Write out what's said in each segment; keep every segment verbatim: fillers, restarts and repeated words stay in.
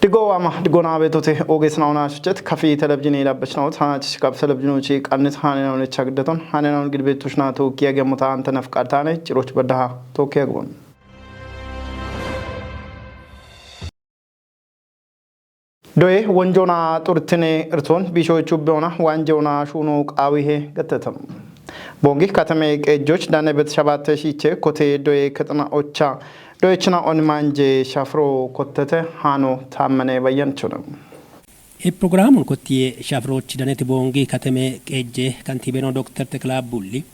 Digo ama, digo na betote, oges na ona shuchet, kafi televizyon ile yapışna ot, ha, çiş kap televizyon uçi, kannet hane na unecha giddeton, hane na un gidbetuş na to kiya gemota ante nafkartane, çiroç badaha, to kiya gwan. Doye wonjona turtine irton, bisho chubbeona, wanjona shuno qawihe gattetam. Bongi katame qejjoch dane bet shabatte shiche, kote doye katana ocha, doye china on manje shafro kottete hano tammane bayyan chunam. E programun kottiye shafroch daneti bongi katame qejje kantibeno Doktor Tekla Bulli.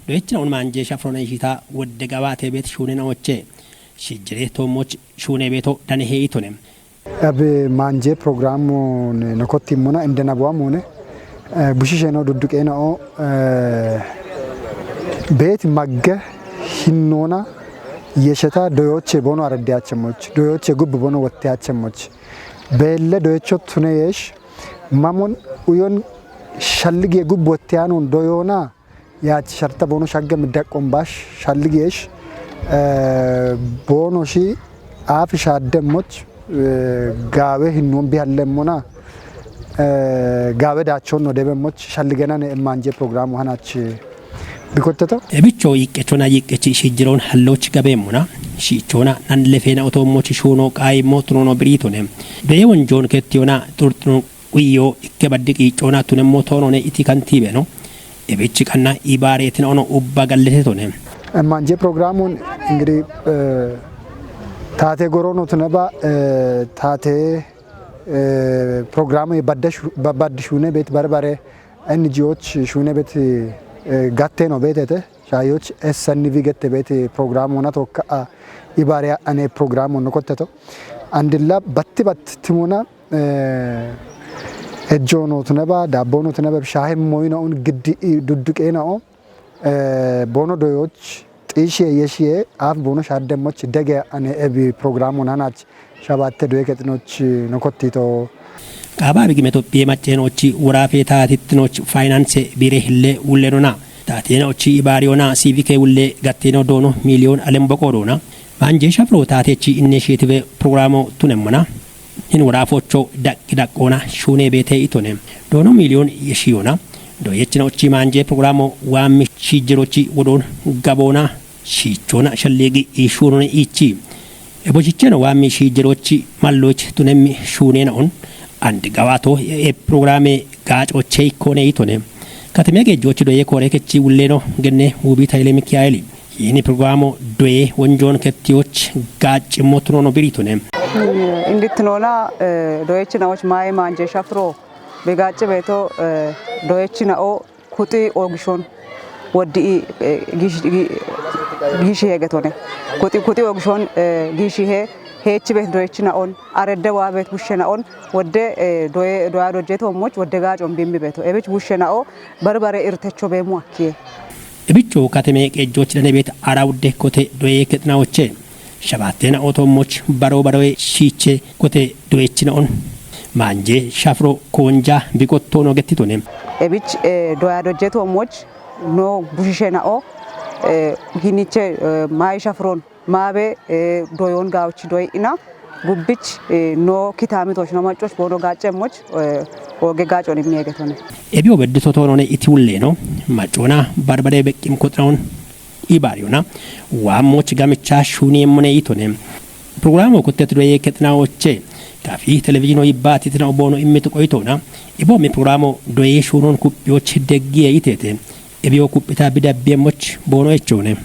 Doye china on manje shafro na ishita wodde gabate bet shune na oche. Shijjire tomoch shune beto dane he itonem. Abe manje programu ne, ne kotti mona inde na bua mone. Eh, bushishe no dudduke na o, eh, bet magge hinnona yesheta doyoche bono aradde achemoch. Doyoche gubbu bono wotte achemoch. Belle doyocho tune yesh. Mamon uyon shallige gubbu wotte anon doyona. Yaach sharta bono shagge middaqqon bash shalligeesh, eh, bono shi aafi shaaddemmoch, eh, gaawe hinnuon bihallemmona, eh, gaawe daachon no debemmoch shalligena ne emmanje programu hanach bikotteto. Ebicho yiqqechona yiqqechi shijjiron halloch gabemmona, shichona nan lefena otommoch shuno qaayimmo tunono biritone. Beye wonjon kettiyona xurxuno Uyyo ikke baddi qiiccona tunemmo toonone iti kantiibeno. Ebichi qanna ibaare tinaono ubba gallete tone. Manje programun ingidi, eh, taate gorono tuneba, eh, taate, eh, programu badda shu-, ba-, baddi shune bet barbare N G O'ch shune bet, eh, gatte no betete. Shayoch S N V gette bet programu na tokka, ah, ibaare ane programu no kotteto. Andilla batti bat timuna Eh, ejjo no tuneba, dabbo no tuneba, shahe moyna un giddi i dudduqe na o. Eh, bono doyoch, xishiye yeshiye, af bono shaddemmoch dege ane ebi programu nanach shabatte doye ketinoch no kottito. Qaaba bigi metophiye maccenochi wurafe taatittinoch finance bire hille ullenona. Taatenochi ibariyona sivike ulle gattino dono miliyon alem boqorona. Manje shafro taatechi initiative programo tunemmona. Hin wora focho daqqi daqqona shune bete itone. Dono miliyon yeshiyona. Do yechina ochi manje programo wammi shijjirochi wodon gabona shichona shalligi ishunone ichi. Ebo shichena wammi shijjirochi malloch tunemmi shunena on. Andi gawato e programe gacho cheikone itone. Kateme gejochi do yekore kechi ulleno genne ubi tayle Mikaeli. Yini programo doye wonjon kettiyoch gaccimmo tunono biritone. Indittinona, eh, doyechina och maye manje shafro. Be gacce beto, eh, doyechina o kuxi ogishon woddi, eh, gish-, gi-, gishi hegetone. Kuxi, kuxi ogishon, eh, gishi he, hechi bet doyechina on, aredde wa bet bushena on, wodde, eh, doye, doya dojje to moch, wodde gacon bimmi beto. Ebich bushena o, barbare irtecho be muakkie. Ebicho kateme qejjoch dane bet arawde kote doye ketnaoche. Shabatena otomoch baro baroe shiche kote doyechina on. Manje shafro konja bikottono gettitone. Ebich, eh, doya dojje to moch no bushishena o, eh, hiniche, eh, mai shafron. Maabe, eh, doyon gawchi doy ina. Gubbich, eh, no kitami tosh no macosh bono gace moch, eh, oge gaco ni mege tone. Ebi obeddi sotono ne iti ulle no. Macona barbare beqqim kotraon ibariona. Wa moch gamicha shuni emmone itone. Programo kottet doye ketna oche. Kafi televizino ibbati tena bono immitu koitona. Ibo mi programo doye shunon kupioch deggie itete. Ebi o kupita bidabbe moch bono echone.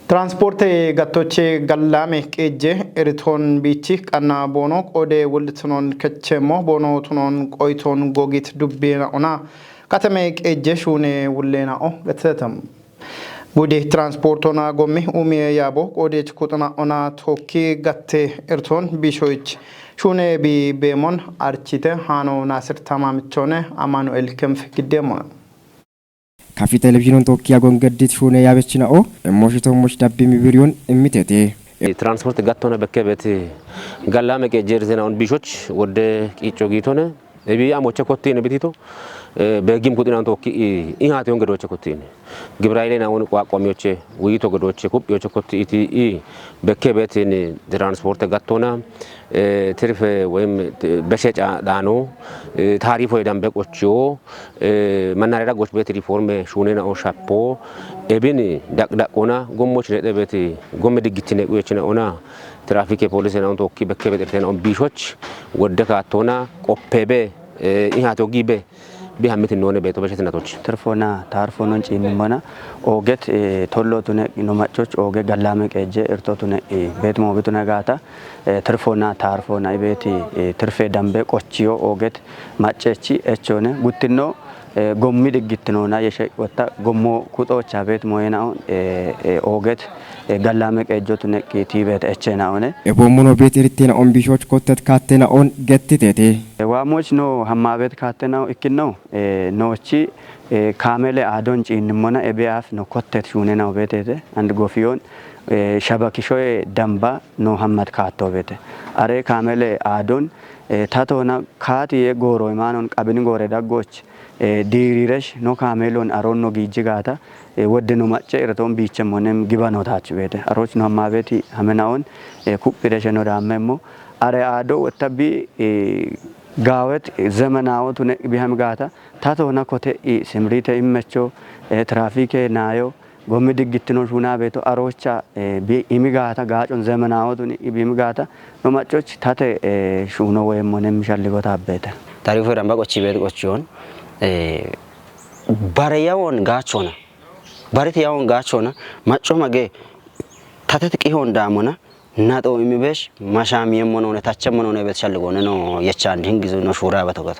Transporte gattoche gallame qeejje eriton biichi qanna boono qoode wultunon kechemmo boono tunon qoyton gogit dubbina ona katame qeejje shuune wullena o gattetam. Gude transportona gommi umiye yaabo qoodech kuxuna ona tokki gatte eriton bishoyich shuune bi beemon archite hano Nasir Tamamichone Amanuel Kempf giddemona. Kafi televizhinon tokkiya gongeddit shuune yaabechina o emmoshi tommosh dabbi mibiriyon immitete. Transport gattona bekke beti gallame qeejjeeritena on bishoch wodde qiicco giitone. Ebi amoche kottine bitito. Beeggim kuxinaun tookki ihaate yon gedooche kotti'ini. Gibira hayileenaun qwaaqqomiyoche, wuyito gedooche, kuphiyoche kotti'iti i bekke beetin tiransporte gattona, tirfe woyim besheca dhaano, taarifo ye dambe qochiyo, mannarera goch beeti riforme shuuneenao shappo, ebin daqdaqona, gommoch nexe beeti gomme diggittine quyochinaona, tirafike polisenaun tookki bekke beet irteenaun biishoch wodde kaattoona, qoppeebe, ihaate ogiibe, Bi hammitin noone beeto beshetinatoch. Tirfona taarfoonon ciinnimmona ooget, eh, tollootune no maccoch ooge gallaame qeejje irtootune, eh, beet moobitune gaata, eh, tirfona taarfoona ibeeti, eh, tirfe dambe qochiyo ooget maccechi echone guttinno, eh, gommi diggittinoona yeshe wotta gommo kuxoocha beet mooyenaon, eh, eh, ooget, eh, gallaame qeejjotune qi tiibeet echenaone. Eboommono beet irteenaon biishoch kottet kaattenaon gettiteete. Waamoch no hammaabet kaattenao ikkinno, eh, noochi, eh, kaamele aadon ciinnimmona ebe aaf no kottet shuunenao beetete, and gofiyoon, eh, shabakishoye damba no hammad kaatto beete. Are kaamele aadon, eh, tatoona kaati ye gooro imaanon qabini goore daggoch, eh, diiriresh no kaameloon aroon no giijji gaata, eh, wodde no macce iratoon biichemmonem gibano taach beete. Aroch no hammaabeti hamenaon, eh, kuphireshe no daammemmo. Are aado wotta bi, eh, gaawet, eh, zemenaawotune bi hami gaata, tatoona kote i simrite immecho, eh, tirafike naayo, gommi diggittino shuuna beeto aroocha, eh, bi imi gaata, gaacon zemenaawotuni bi imi gaata, no maccoch tate, eh, shuuno woyemmonem shalligo taabbeete. Taarifo damba qochi beet qochiyoon, eh, bare yawon gaachona, bariti yawon gaachona, macco mage tatet qihon daamona, naxo imibesh, mashaamiyemmo noone, tachemmo noone beet shalligoone no yechaan hingizu no shuura batogato.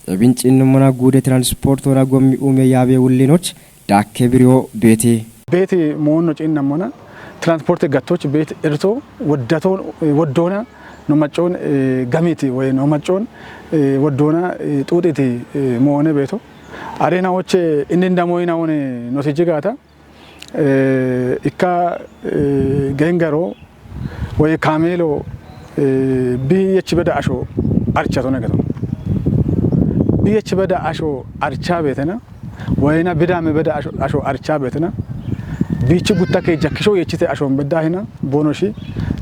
Ebin ciinnimmona guude transportoona gommi uume yaabe wullinoch daakke biriyo beete. Beeti moonno ciinnammona transporte gattoch beet irto woddato, eh, woddoona no maccoon, eh, gamiti woy no maccoon, eh, woddoona, eh, xuuxiti, eh, moone beeto. Arenaoche indindamoyinaone no sijji gaata. Eh, ikka, eh, gengaro woy kaameelo, eh, bi yech beda asho archatone geto. Bi yech beda asho archa beetena, woyna bidame beda asho, asho archa beetena. Biichi gutta ke jakkisho yechite ashon bedda hina, bono shi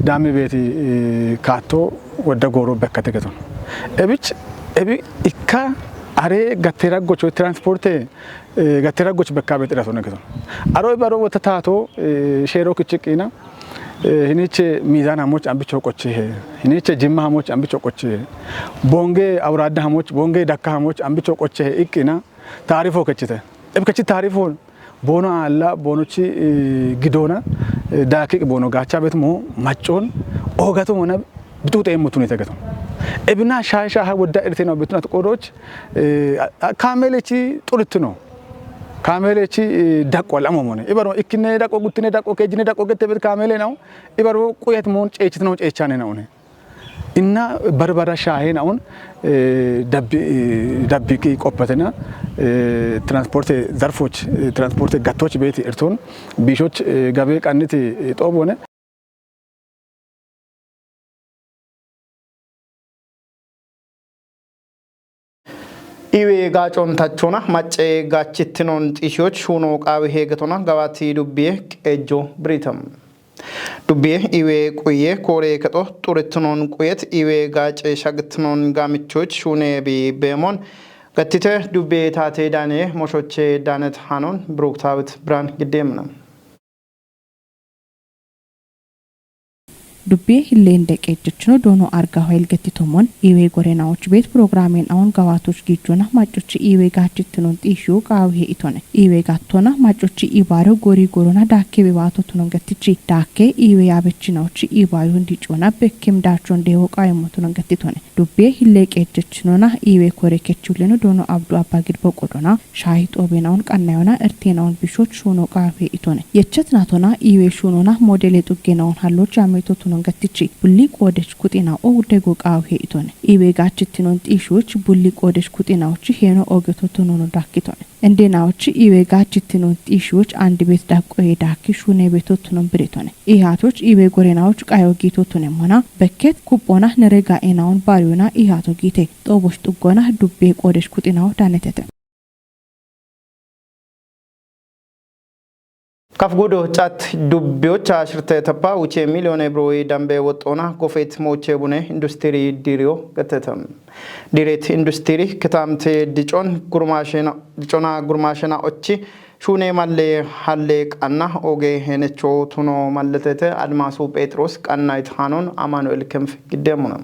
dame beeti, eh, kaatto wodda gooro bekkate geto. Ebich, ebi ikka are gattera gocho transporte, eh, gattera goch bekka beet irasone geto. Aro ibaro wota taato, eh, sheero kichiqina, eh, hiniche miizan hamoch ambicho qochihe. Hiniche jimma hamoch ambicho qochihe. Bonge awuradda hamoch, bonge dakka hamoch ambicho qochihe ikkina, taarifo kechite. Eb kechi taarifo boono aalla, boonochi, eh, gidoona, eh, daakiq boono gaacha beet mo maccoon, oogato mona bituuxeemmo tunite geto. Ebina shae shaaha wodda irtino bitunat qoodoch, eh, a-, a-, kaamelechi xurittino. Kaamelechi, eh, daqqo al'amo mone. Ibaro ikkine daqqo, guttine daqqo, keejine daqqo gette bet kaamele nao. Ibaro quyet mon ceechitino ceechane naone. Inna barbara shaahe naon, eh, dabbi, eh, dabbi ki qoppatena, eh, transporte zarfoch, eh, transporte gattoch beeti irton, biishoch, eh, gabe qanniti, eh, xoobone. Iwe gaacon tachona, macce gaachittinon xiishiyoch shuuno qaawi heegetona, gawati dubbiye qeejjo biritam. Dubbiye iwe quye koore kexo xurittinon quyet iwe gaace shagittinon gaamichoch shuune bi beemon. Gattite dubbiye taate daane moshoche daanet hanon Biruktaawit Biraan giddeemna. Dubbiye hillee inde qeejjechino doono arga hoyil gettitomon iwe gorenaoch beet pirogiraamen awon gawaatoch giijjona maccochi iwe gaachittinon xiishiyo qaawi hee'itone. Iwe gaattona maccochi ibaaro gori gorona daakke bebaatotunon gettichi daakke iwe yaabechinaochi ibaayon dicoona bekkem daachon deewo qaayimmotunon gettitone. Dubbiye hillee qeejjechinona iwe kore kechulleno doono abdu abba gidbo qodona. Shaahi xoobenaon qannayona irteenaon bishoch shuuno qaafe itone. Yechet natona iwe shuunona modele xuggenaon halloch yaametotunon gattichi. Bulli qoodech kuxinao dego qaafe itone. Iwe gaachittinon xiishoch bulli qoodech kuxinaochi heeno oogetotunono dakkitone. Indenaochi iwe gaachittinon xiishoch andi bet daqqoye daakki shuune betotunon biretone. Ihaatoch iwe gorenaoch qayo giitotunemona bekket kuphona nere ga'enaon bariyona ihaato giite. Xooboch xuggona dubbe qoodech kuxinao daanetete. Kafgudo cat dubbiyocha shirte tappa uche milione broi dambe woxxona gofet moche bune industiri dirio gattetam. Diret industiri kitamte dicon gurmashena, dicona gurmashena ochi shune malle halle qanna oge henecho tuno malletete Admasu Petros qanna ithanon Amanuel Kempf giddemuna.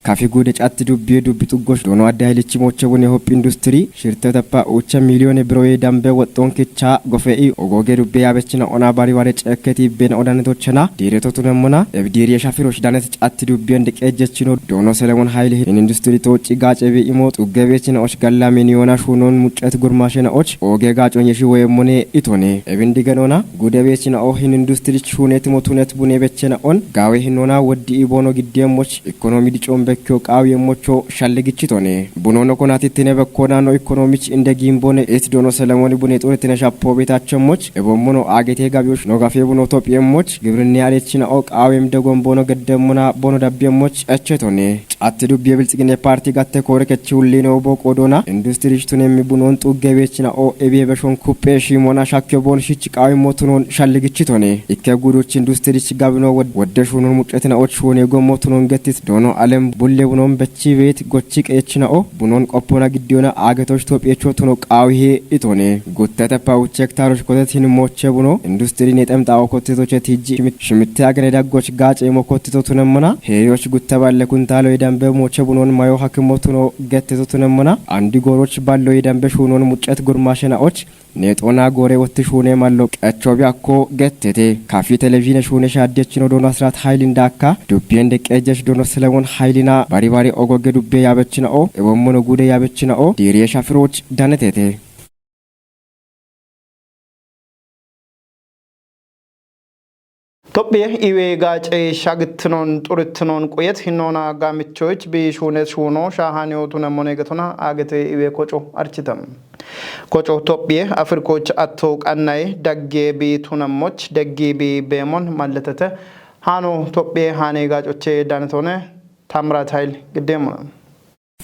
Kafi gude catti dubbiye dubbi xuggosh doono adde haylichi moche bune hophi industiri shirte tappa ucha milione broye dambe woxxon kicha gofe'i ogoge dubbe yabechina ona bari ware cekketi ben odane tochana direto tunemmona ebdiriye shafirosh danet catti dubbiyen de qejjechino doono Selemon Hayli hin industiri toci gacebi imo xuggebechina osh galla miniyona shunon muccet gurmashena och oge gacon yeshi woyemmone itone ebindi genona gudebechina o hin industiri shunetimo tunet bune bechena on gawe hinona woddi ibono giddemmoch ekonomi dicon bekkio qawi emmocho shalle gichitone. Bunono konatittine bekkonano ekonomich inde gimbone et doono Selemoni bune xunetine shappo betachemmoch ebommono agete gabiyosh no gafe buno topiyemmoch gibrinni arechina o qawem degon bono geddemmona bono dabbiyemmoch echetone. Catti dubbiye bilxigine parti gatte koore kechi ullino bo qodona industiri shtunemmi bunon xuggebechina o ebiye beshon kuppe shimona shakke bon shich qawi motunon shalle gichitone. Ikke guduch industiri gabino wod-, wodde shunon muccetina och shune gommo tunon gettis doono alem bulle bunon bechi bet gochi qechina o bunon qoppona giddiyona agetoch tophiyecho tuno qawi he itone. Guttete pa uche hektaroch kotet hin moche buno industiri ne xemxa o kottitoche tijji shimit-, shimitte agene daggoch gace mo kottito tunemmona heyoch gutta balle kuntalo idambe moche bunon mayo hakimo tuno getteto tunemmona andi goroch ballo idambe shunon muccet gurmashena och ne xona gore wotti shune mallo qecho bi akko gettete. Kafi televizine shune shaddechino doono Asrat Haylin dakka dubbiyen de qejjesh doono Selemon Haylina bari bari ogoge dubbe yabechina o ebommono gude yabechina o diriye shafiroch danetete. Tophiye iwe gace shagitnon xurutnon quyet hinona gamichoch bi shunet shuno shahaniyo tunemone getona agete iwe koco architam. Koco Tophiye Afrikoch atto qannaye dagge bi tunemmoch deggi bi bemon malletete hano Tophiye hane gacoche danetone Tamrat Hayl giddemona.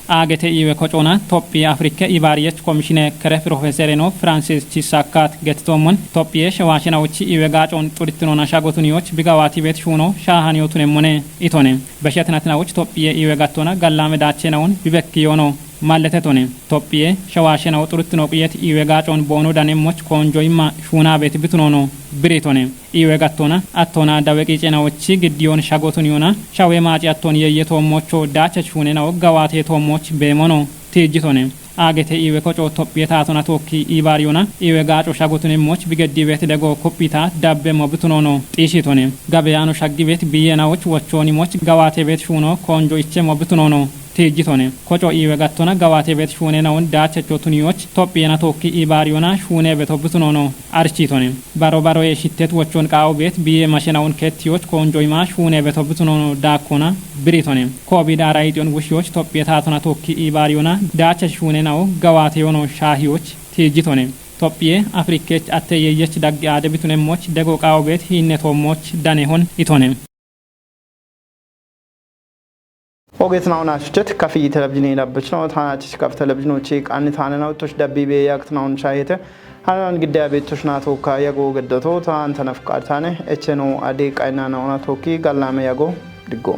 Agete iwe kocona Tophiye Afrike ibariyech komishine kere profesere no Francis Chisakkat getitommon Tophiye shewashena uchi iwe gacon xuritinona shagotuniyoch bigawati bet shuno shahaniyo tunemmone itone. Beshet natinawoch Tophiye iwe gattona gallame dachenawon bibekkiyono malletetone. Tophiye shewashena uxuritino quyet iwe gacon bono danemmoch konjo imma shuna bet bitunono biritone. Iwe gattona attona dawe qicenawochi giddiyon shagotuniyona shawe maci atton yeyetoommocho dacha shunena oggawate toommoch bemono tijjitone. Agete iwe koco Tophiye tatona tokki ibariyona iwe gaco shagotunemmoch bigeddi bet dego kophita dabbe mo bitunono xishitone. Gabeyano shaggi bet biyenawoch wochoni moch gawate bet shuno konjo ichemo bitunono tijjitone. Koco iwe gattona gawate bet shunenawon dachecho tuniyoch Tophiyena tokki ibariyona shune beto bitunono architone. Baro baroye shittet wochon qawo bet biye mashenawon kettiyoch konjo ima shune beto bitunono dakkona biritone. Covid ara itiyon wushiyoch Tophiye tatona tokki ibariyona dache shunenawo gawate yono shahiyoch tijjitone. Tophiye Afrikech atte yeyech daggi ade bitunemmoch dego qawo bet hinne toommoch danehon itone. Ogetnauna shuchet kafi televizini dabbechno tana chich kaf televizino chi qanni tanena utosh dabbi be yaktnaun shayete hanan gidda be tushna to ka yago geddoto tan tanaf qartane echeno ade qainana ona toki gallame yago diggo.